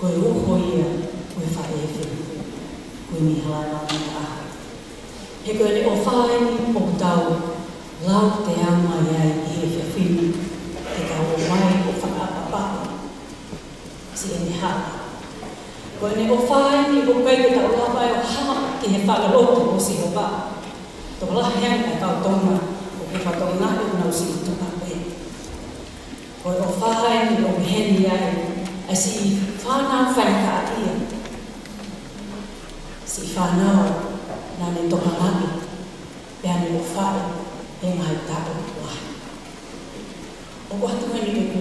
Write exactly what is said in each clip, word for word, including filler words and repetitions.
Ko e uho ia ʻo e faʻē fehuhu, Kuini Halaevaomataaho. He ko ʻene ʻofa eni ʻoku tau lau teau mai ai ʻi he efiafi ni, ke tau ō mai ʻo fakaʻapaʻapa siʻene hala. Ko ʻene ʻofa eni ʻoku ʻikai ke tau lava ʻo hanga ki he fakalotu ʻo Sihova. Tokolahi ange ʻa e kau Tonga ʻoku ke fakatokangaʻi ʻoku nau siʻi tuʻa pē. Ko e ʻofa eni ʻoku ʻi heni ai ʻa e siʻi fānau faingataʻaʻia. Siʻi fānau naʻa ne tokangaʻi, pea ne ʻofaʻi he ngaahi taʻu lahi. ʻOku ʻoatu eni ʻeku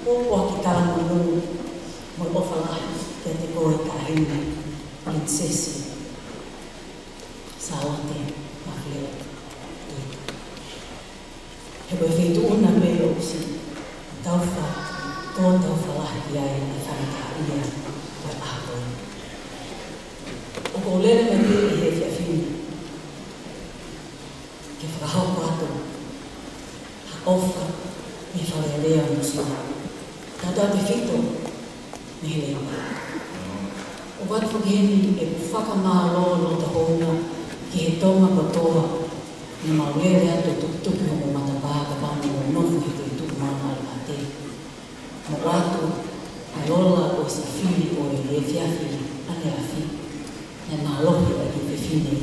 pōpoaki talamonū mo e ʻofa lahi kiate koe Taʻahine Pilinisesi Sālote Mafileʻo Tuʻi. He ko e feituʻu na pē ʻoku siʻi taufa, tō taufa lahi ki ai ʻa e faingataʻaʻia ʻo e ʻaho ko eni. ʻOku ou lele mai pē ʻi he efiafi ni ke fakahoko atu ha ʻofa mei he Fale Alea ʻo Nuʻusila. Tautautefito mei he Leipa. ʻOku ʻoatu foki heni ʻeku fakamālō loto hounga ki he Tonga kotoa ne mau lele atu ʻo tukituki hoʻomou matapā kapau naʻa mou nofo he feituʻu maʻu ʻalu mate. Mo ʻoatu ʻa e ola ʻo e siʻi fili ʻo e efiafi ʻaneafi. Naʻe mālohi ʻa e kiʻi fefine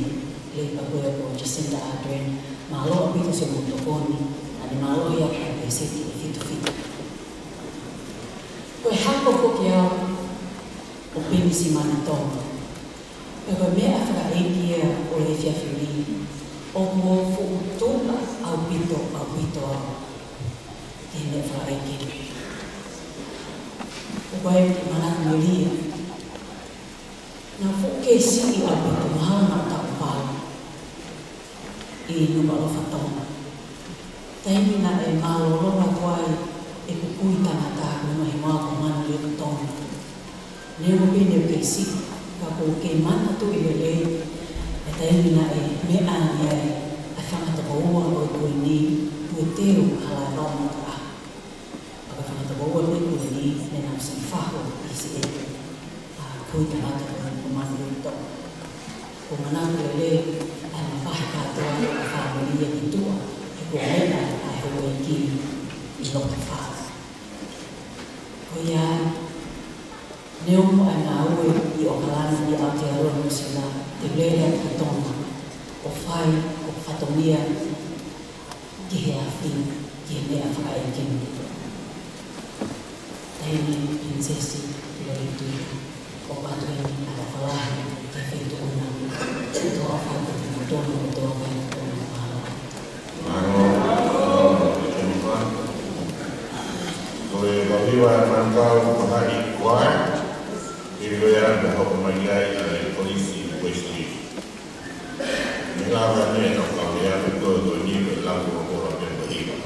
Leipa ko ē ko Jacinda Ardern. Mālō ʻaupito siʻomou tokoni, naʻa ne mālohi ʻaki ʻa e pēseti ʻe fitu fitu. Ko e hako foki au ʻo Penisimani Tonga. Pea ko e meʻa fakaʻeiki ia ʻo e efiafi ni, ʻoku ou fuʻu tuʻa ʻaupito, ʻaupito au ki he meʻa fakaʻeiki. ʻOku ou manatu melie. Naʻa ku fuʻu kei siʻi ʻaupito, mahalo naʻa ku taʻu valu ʻi Nukuʻalofa Tonga. Taimi naʻe mālōlō atu ai ʻeku kui tangata, ko e hingoa ko Manulevu Tonga. Neongo pē ne u kei siʻi, ka ʻoku ou kei manatuʻi lelei ʻa e taimi naʻe meʻa ange ai ʻa e fanga tokoua ʻo e Kuini, Pueteu Halaevaomataaho. Pea ko e fanga tokoua pē Kuini ne nau siʻi fahu ʻi he siʻi ʻeku, ʻa, kui tangata ko eni ko Manulevu Tonga. ʻOku ou manatu lelei ʻa e mavahe kātoa ʻa e fāmili ia ki tuʻa, he ko e meʻa ʻa e houʻeiki ʻi loto fale. Ko ia, neongo ʻa e ngāue ʻi ʻOkalani, ʻi Aotearoa Nuʻusila, te u lele atu ki Tonga ʻo fai hoku fatongia ki he afi, ki he meʻa fakaʻeiki ni. Taʻahine Pilinisesi Tuʻiloʻeiki Tuʻi, ʻoku ʻoatu eni ʻa e ʻofa lahi ki he feituʻu na. Tō ʻofa atu ki he tonu, tō ʻofa atu ki he tonu. Mālō. Mālō, Jennifer. Ko e vahiva e manukau ko hai kuai, ke lea ʻa e hoko mai ai ʻa e Kolisi Uesiliu. Mei lava ne ka kau lea ko e ko ni ko e lau ko ko la pe ko hiva.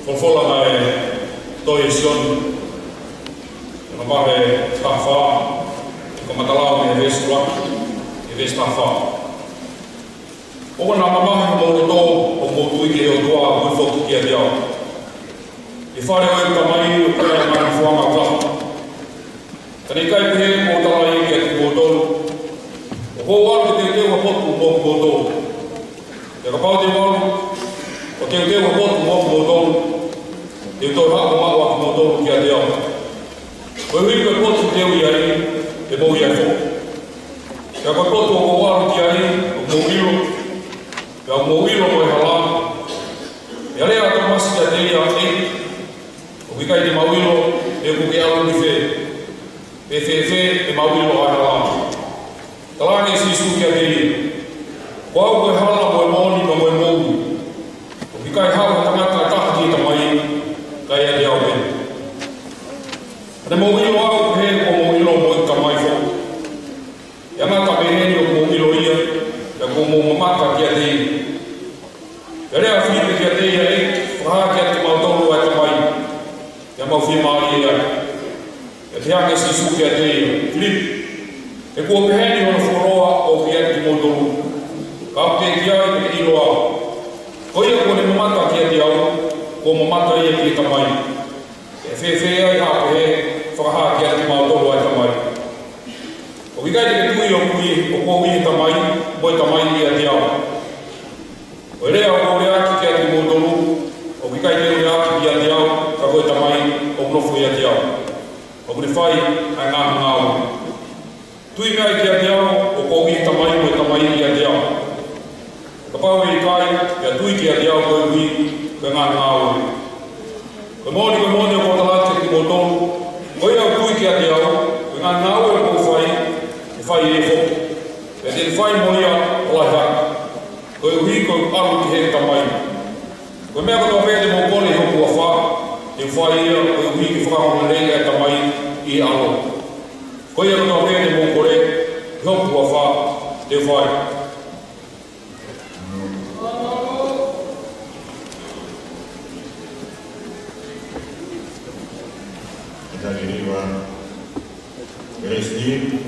Folofola mei he tohi ʻa Sione, ʻi he vahe taha fā, Fakamatala ʻo e veesi ʻuluaki ki he veesi taha fā. ʻOua naʻa mamahi homou loto, ʻoku mou tui ki he ʻOtua, ʻo tui foki kiate au. ʻI he fale ʻo ʻeku Tamai ʻoku ʻi ai ʻa e ngaahi ʻofaʻanga ʻo taha. Ka naʻe ʻikai pehē kuo u tala ia kiate kimoutolu. ʻOku ou ʻalu ke teuteu ha potu mo kimoutolu. Pea kapau te u ʻalu ʻo teuteu ha potu mo kimoutolu, te u toe haʻu ʻo maʻu ʻa kimoutolu kiate au. Koeʻuhi ko e potu te u ʻi ai, te mou ʻi ai foki. Pea ko e potu ʻoku ou ʻalu ki ai, ʻoku mou ʻilo, pea ʻoku mou ʻilo mo e hala. Pea lea ʻa Tōmasi kiate ia, ʻEiki, ʻoku ʻikai te mau ʻilo pe ʻoku ke ʻalu ki fē, pe fēfē te mau ʻilo ʻa e hala. Talaange ʻe Sīsū kiate ia, Ko au ko e hala mo e moʻoni mo e moʻui. ʻOku ʻikai haʻu ha tangata ʻe taha ki he Tamai, ka ʻiate au pē. Ka te mou ʻilo au, pehē kuo mou ʻilo mo e Tamai foki. ʻE ngata mei heni ʻoku mou ʻilo ia, pea kuo mou mamata kiate ia. Pea lea ʻa Filipe kiate ia, ʻEiki, fakahā kiate kimautolu ʻa e Tamai, pea mau fiemālie ai. Pea pehē ange ʻe Sīsū kiate ia, Filipe, he kuo pehē ni hono fuoloa ʻoku ʻiate kimoutolu, ka ʻoku teʻeki ai ke ke ʻilo au. Ko ia kuo ne mamata kiate au, kuo mamata ia ki he Tamai. Pea fēfē ai ha pehē, fakahā kiate kimautolu ʻa e Tamai? ʻOku ʻikai te ke tui ʻoku ou ʻi, ʻoku ou ʻi he Tamai, mo e Tamai ʻiate au? Ko e lea ʻoku ou leaʻaki kiate kimoutolu, ʻoku ʻikai te u leaʻaki ʻiate au, ka ko e Tamai ʻoku nofo ʻiate au, ʻoku ne fai ʻa e ngaahi ngāue. Tui meʻa kiate au, ʻoku ou ʻi he Tamai, mo e Tamai ʻiate au. Kapau ʻe ʻikai, pea tui kiate au koeʻuhi ko e ngaahi ngāue. Ko e moʻoni, ko e moʻoni ʻoku ou tala atu kiate kimoutolu, ko ia ʻoku tui kiate au, ko e ngaahi ngāue ʻoku ou fai, ʻe fai ʻe ia foki. Pea te ne fai mo ia ʻo lahi ange, koeʻuhi ko ʻeku ʻalu ki he Tamai. Ko e meʻa kotoa pē te mou kole ʻi hoku huafa, te u fai ia, koeʻuhi ke fakaongoongoleleiʻi ʻa e Tamai ʻi he ʻAlo. Ko ia kotoa pē te mou kole ʻi hoku huafa, te u fai. Italia, Palestina.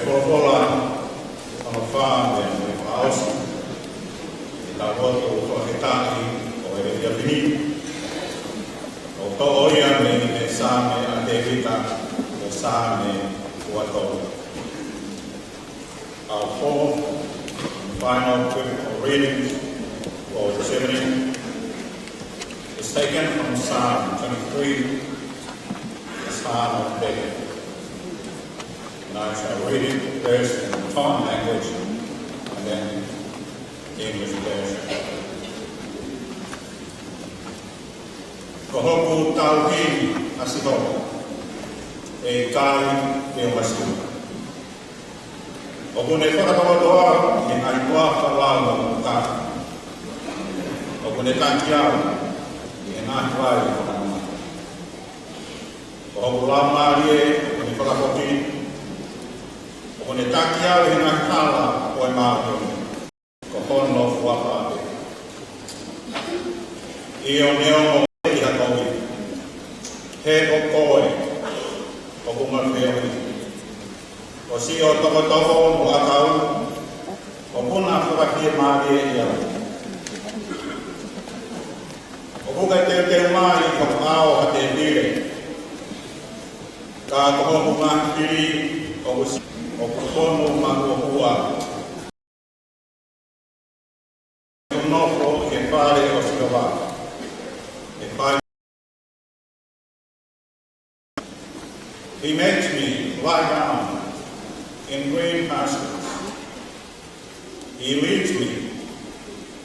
Folofola hono fā mei he fakaʻosi ʻetau lotu fakafetaʻi ʻo e efiafi ni, ʻoku toʻo ia mei he Saame ʻa Tēvita, ko e Saame ua tolu. Our fourth and final scriptural reading for this evening is taken from Psalm twenty-three, the Psalm of David. And I shall read it first in the Tongan language and then English version. Ko hoku tauhi ʻa Sihova, ʻe ʻikai te u masiu. ʻOku ne fakatoutou au ʻi he ngaahi toafa lau ʻo e motuʻa. ʻOku ne taki au ʻi he ngaahi vai fakanonga. Ko hoku laumālie ʻoku ne fakafoki. ʻOku ne taki au ʻi he ngaahi hala ʻo e māʻoniʻoni. Ko hono huafa pē. ʻIo, neongo ʻi ha kovi, he ko koe ʻoku ma feohi. Ko siʻo tokotoko mo ʻakau, ʻoku na fakafiemālieʻi au. ʻOku ke teuteu mai ʻi hoku ʻao ha tēpile, ka ko hoku ngaahi fili ʻoku si-, ʻoku fonu mahuohua. Nofo ʻi he fale ʻo Sihova, ʻe fai. He makes me lie down in green pastures. He leads me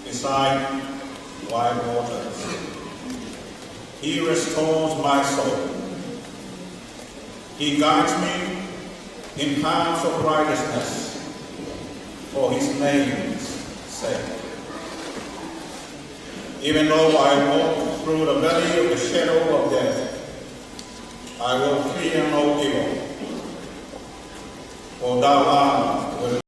beside quiet waters. He restores my soul. He guides me in paths of righteousness for his name's sake. Even though I walk through the valley of the shadow of death, I will fear no evil, for thou art with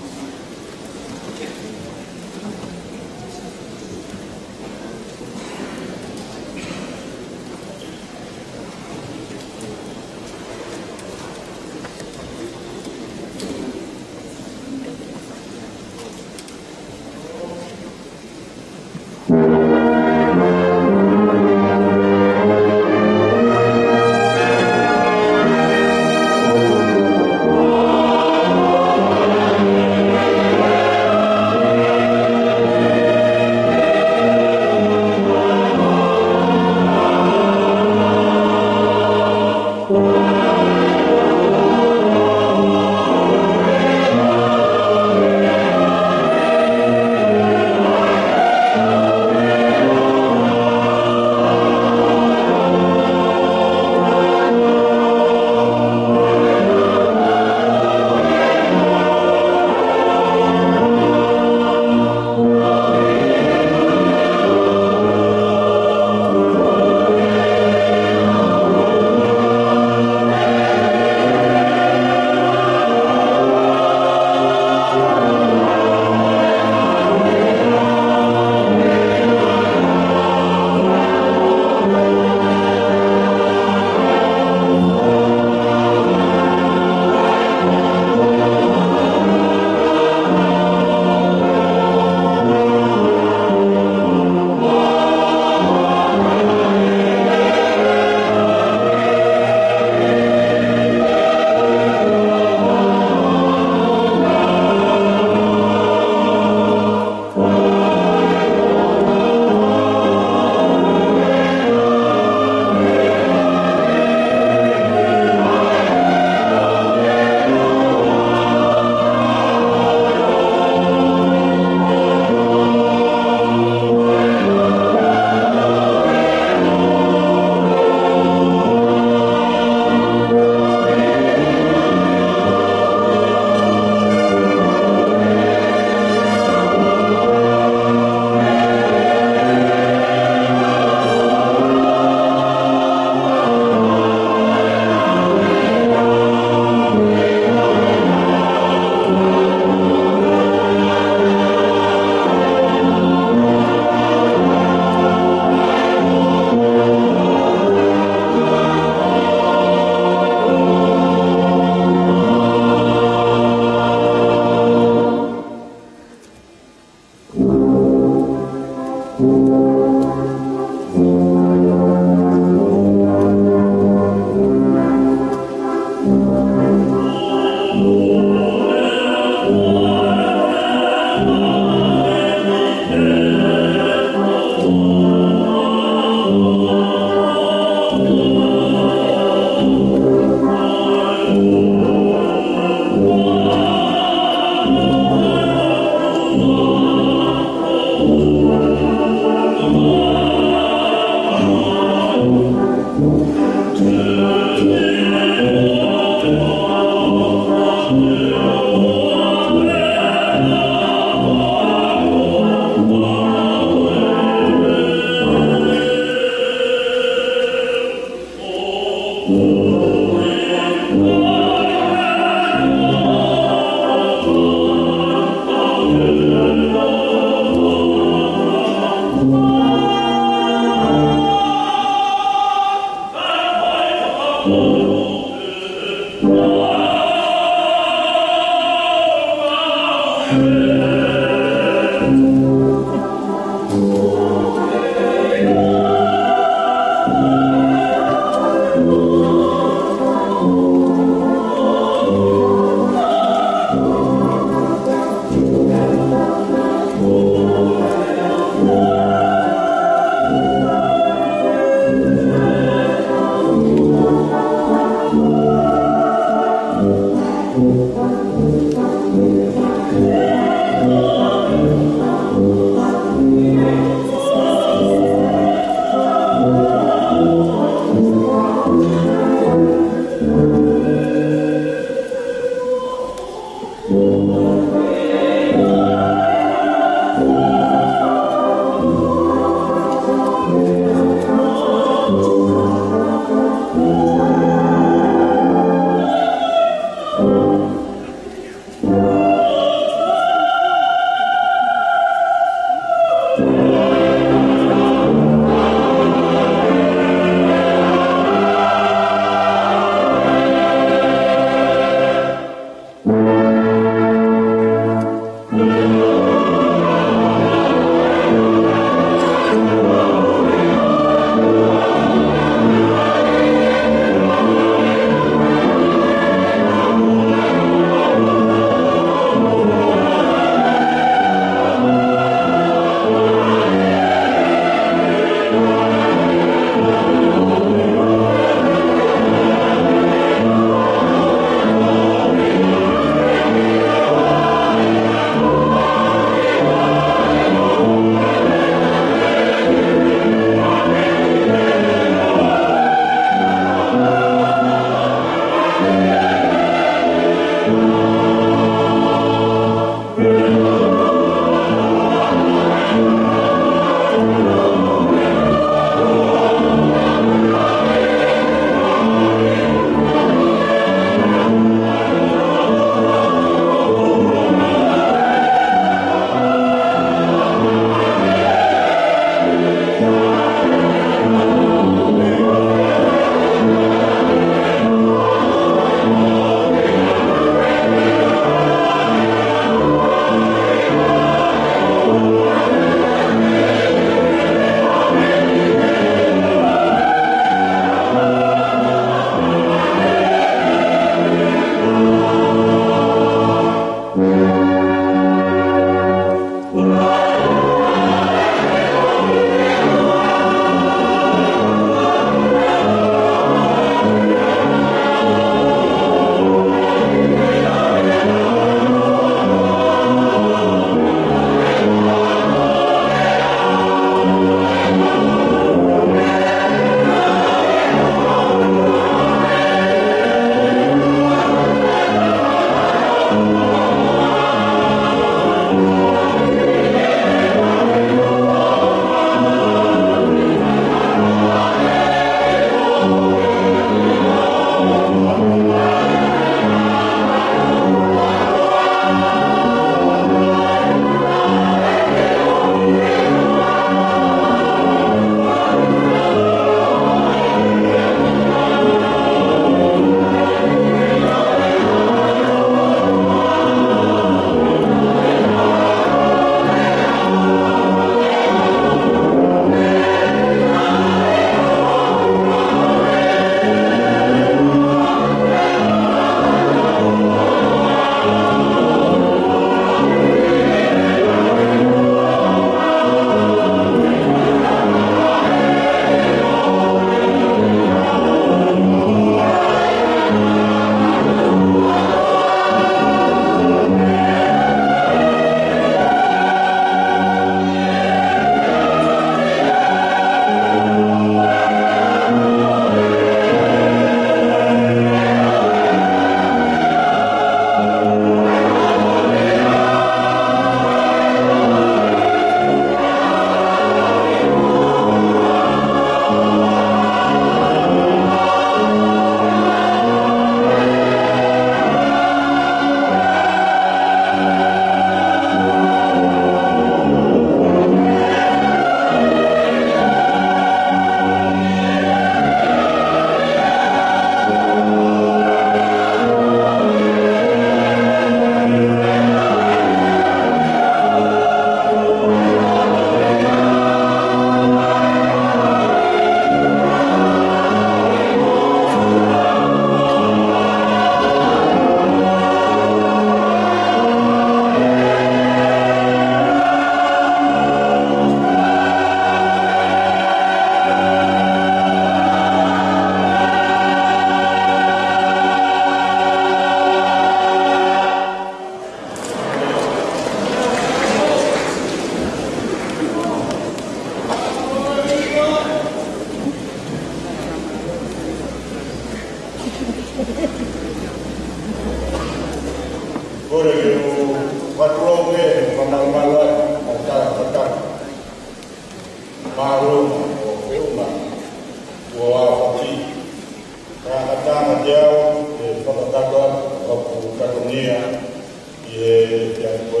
ʻe, ʻe, ʻe, ʻe,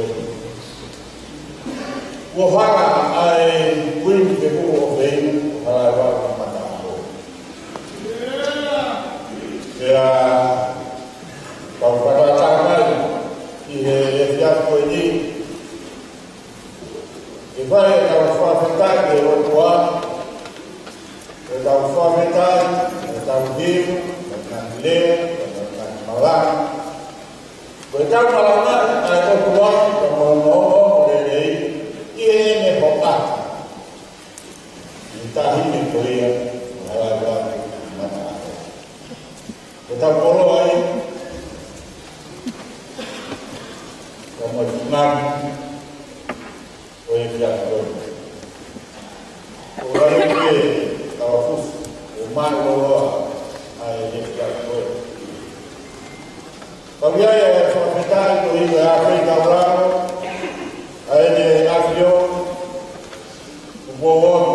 ʻo hala ʻa e Kuini Fehuhu ʻo Feinga, ʻo hala ʻa e valu mataʻaho. Pea, kau fakataha mai ki he, he efiafi ko eni, ke fai ʻetau fakafetaʻi ki he ʻOtua, ʻetau fakafetaʻi, ʻetau himi, ʻetau ngaahi lea, ʻetau ngaahi malanga, ʻetau malanga ʻa e ʻOtua, ʻetau malanga ʻo lelei, ʻi heʻene hoʻata. ʻI he taʻahine ko ia, ʻo hala ʻa e valu mataʻaho. Ko ʻetau koloa ia, ko e motuʻa ʻo e efiafi ko eni. Ko e lave pē, kau fusi, ʻo mālōlō ʻa e efiafi ko eni. Pea ʻoku ʻi ai e fakafetaʻi ko ia ʻa e Faifekau Lalo, ʻa ʻEne ʻAfio, Tupou Ono,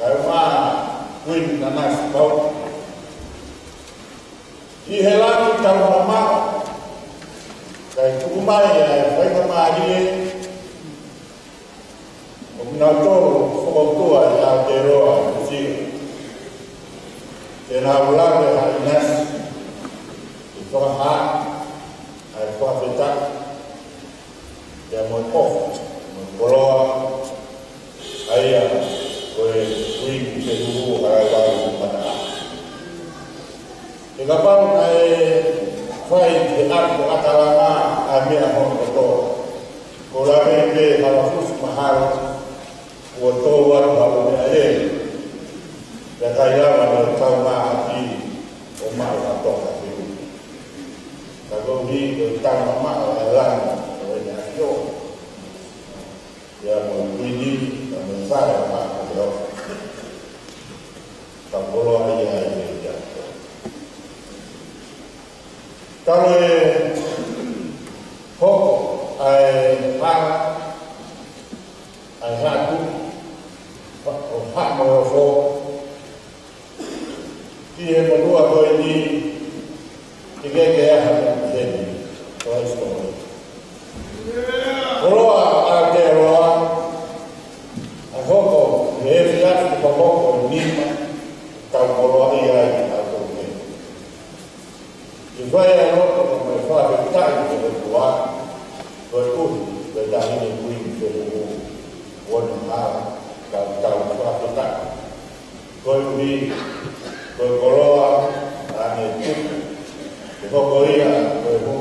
Kaeʻumaʻā Kuini Nanasipauʻu. ʻI he langi taumamaʻo, kae tuku mai ʻa e faingamālie ʻo kinautolu fokoutua ʻi Aotearoa Nuʻusila. Ke nau lave ha ʻinasi, ke fakahā ʻa e fakafetaʻi, pea mo e ʻofa, mo e koloa, ʻa ia ko e Kuini Fehuhu ʻo hala ʻa e valu mataʻaho. He kapau naʻe fai ke ako ʻatalanga ʻa e meʻa hono kotoa, ko e lave pē hala fusi mahalo, kuo tō atu ha ʻū meʻalele, pea ʻikai lava ʻo tau ngāueʻaki ʻo maʻu ha toka fehuhu. Ka koeʻuhi ko e taumamaʻo ʻa e langi ʻo ʻEne ʻAfio, pea mo e Kuini, pea mo e fale ʻo Haʻa Kosipeli, ka koloa ia ʻi he efiafi. Ka ʻe hoko ʻa e hala, ʻa e haʻa tupu, ʻo Haʻa Moheofo, ki he motuʻa ko eni, ke ke ke aha ki heni, ko e story. Koloa ʻa Aotearoa, ʻa e hoko, he efiafi ko hoko nima, tau koloa ia ʻi Aotearoa. ʻI he fai ʻa e lotu mo e fakafetaʻi ki he ʻOtua, koeʻuhi ko e taʻahine Kuini Fehuhu, ʻoku ne hala, tau, tau fakafetaʻi. Koeʻuhi ko e koloa naʻa ne tuku, ke hoko ia ko e hū.